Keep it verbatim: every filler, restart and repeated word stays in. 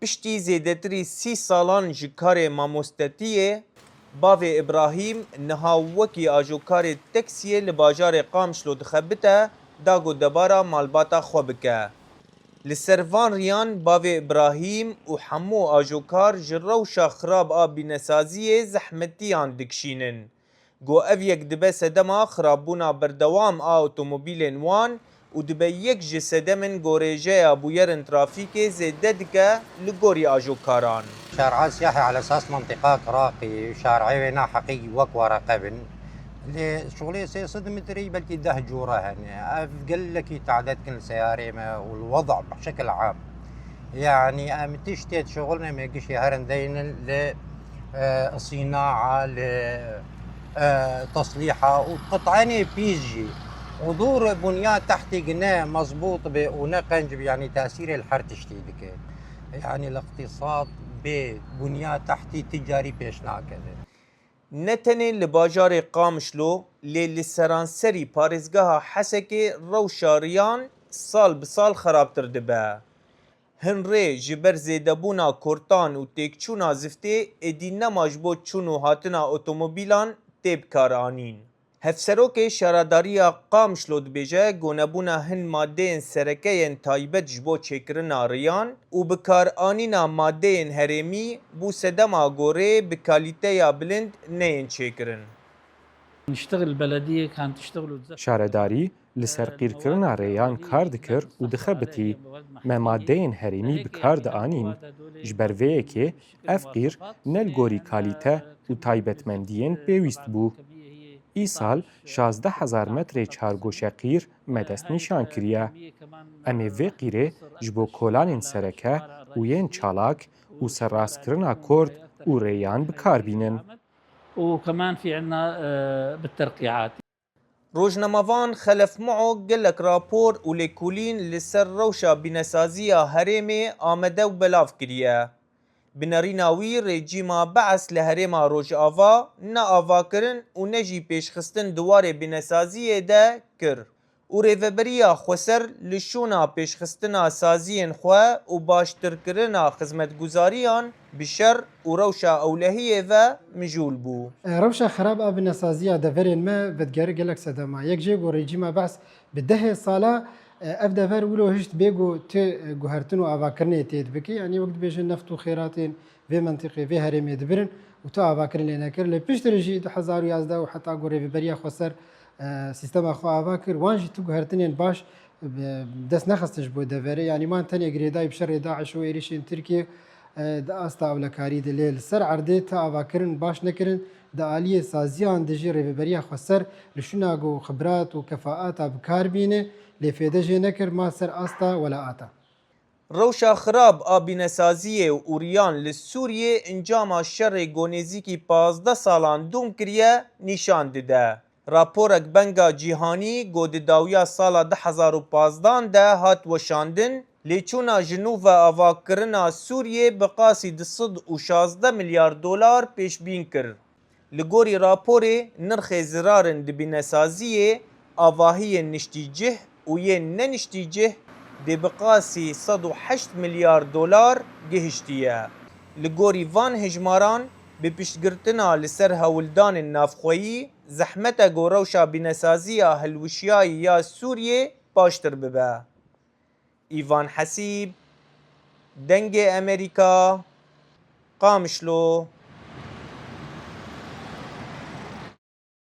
Piştî zêdetirî sî salan ji karê mamostetiyê, bavê Îbrahîm niha wekî ajokarê teksiyê li bajarê Qamişlo dixebite, da ku debara malbata xwe bike. Li ser van riyan bavê Îbrahîm û hemû ajokar ji rewşa xirab a bînesaziyê zehmetiyan dikişînin. Ku ev yek dibe sedema xirabûna berdewam a otomobîlên wan û dibe yek ji sedemên gorêjeya bûyerin trafîkê zêde dike li gorî ajokaran. شارعا سياحي على أساس منطقة راقي، شارعي وينا حقيقي وك ورقة بن. لشغلي سيصد متري بلكي ده جورة هني. أف قال لك تعداد كل سيارة ما والوضع بشكل عام. يعني أم تشتي شغلنا ما يجيش هرن دين ل آه، صناعة، ل آه، تصليحة وقطعين بيجي. ودور بنية تحتي قلنا مزبوط ب ونقنج يعني تأثير الحر تشتي دك. يعني الاقتصاد ببنية تحتي تجاري بيش ناكده. Ne tenê li bajarê Qamişlo, lê li seranserî parêzgeha Hesekê rewşa riyan sal bi sal xerabtir dibe. Hin rê ji ber zêdebûna kortan û têkçûna ziftê êdî nema ji bo çûn û hatina otomobîlan tê bikaranîn. Hevserokê Şaredariya Qamişlo dibêje, gonebûna hin madeyên sereke yên taybet ji bo çêkirina riyan û bikaranîna madeyên herêmî bû sedema gorê bi kalîteya bilind neyên çêkirin. نشتغل البلدية كانت تشتغل وتزف- Şaredarî li ser qîrkirina rêyan kar dikir û dixebitî. Me madeyên herêmî bi kar dianîn. Ji ber vê yekê ev qîr ne li gorî kalîte û taybetmendiyên pêwîst bû. Îsal şazdeh hezar metrê çargoşe qîr me destnîşan kiriye. Em ê vê qîrê ji bo kolanên sereke û yên çalak û serrastkirina kord û rêyan bi kar bînin. وكمان في عنا، آه، بالترقيعات. Rojnamevan Xelef Muo gelek rapor û lêkolîn li ser rewşa bînesaziya herêmê amede û belav kiriye. Bi nerîna wî, rejîma Bees li herêma Rojava ne avakirin û ne jî pêşxistin di warê bînesaziyê de kir û Rêveberiya Xweser li şûna pêşxistina saziyên xwe û baştirkirina xizmetguzariyan bi şer û rewşa ewlehiyê ve mijûl bû. Rewşa xerab a binesaziya deverên me vedigerin gelek sedema. Yek jê ku rejîma Bees bi dehê sala, ev dever wilo hişt bê ku tu guhertin û avakirinê tê dibikî. Yanî wek dibêjin neft û xêratên vê mentiqê, vê herêmê dibirin û tu avakirin lê nekir. Lê piştre jî du hezar û yazdeh û heta ku Rêveberiya Xweser, e, sîstema xwe ava kir, wan jî tu guhertinên baş, e, dest nexistin ji bo deverê. Yanî wan tenê girêdayî bi şerê DAIŞ û êrîşên Tirkiyê, e, di asta ewlekarî de. Lê li ser erdê tu avakirin baş nekirin, di aliyê saziyan de jî Rêveberiya Xweser li şûna ku xibrat û kefaata bi kar bîne, lê fêde jê nekir, ma ser asta welaata. Rewşa xirab a bînesaziyê û riyan li Sûriyê encama şerê ku nêzîkî pazdeh salan dûm kiriye nîşan dide. Raporek Benga Cîhanî ku di dawiya sala du hezar û pazdan de hat weşandin, lêçûna ji nû ve avakirina Sûriyê bi qasî du sed û şazdeh milyar dolar pêşbîn kir. Li gorî raporê, nirxê zirarên di bînesaziyê, avahiyên niştîcih û yên ne niştîcih dê bi qasî sed û heşt milyar dolar gihiştiye. Li gorî van hejmaran, bi piştgirtina li ser hewldanên navxweyî, zehmet e ku rewşa bînesaziya hilwişyayî ya Sûriyê baştir bibe. Îvan Hesîb, Dengê Amerîka, Qamişlo.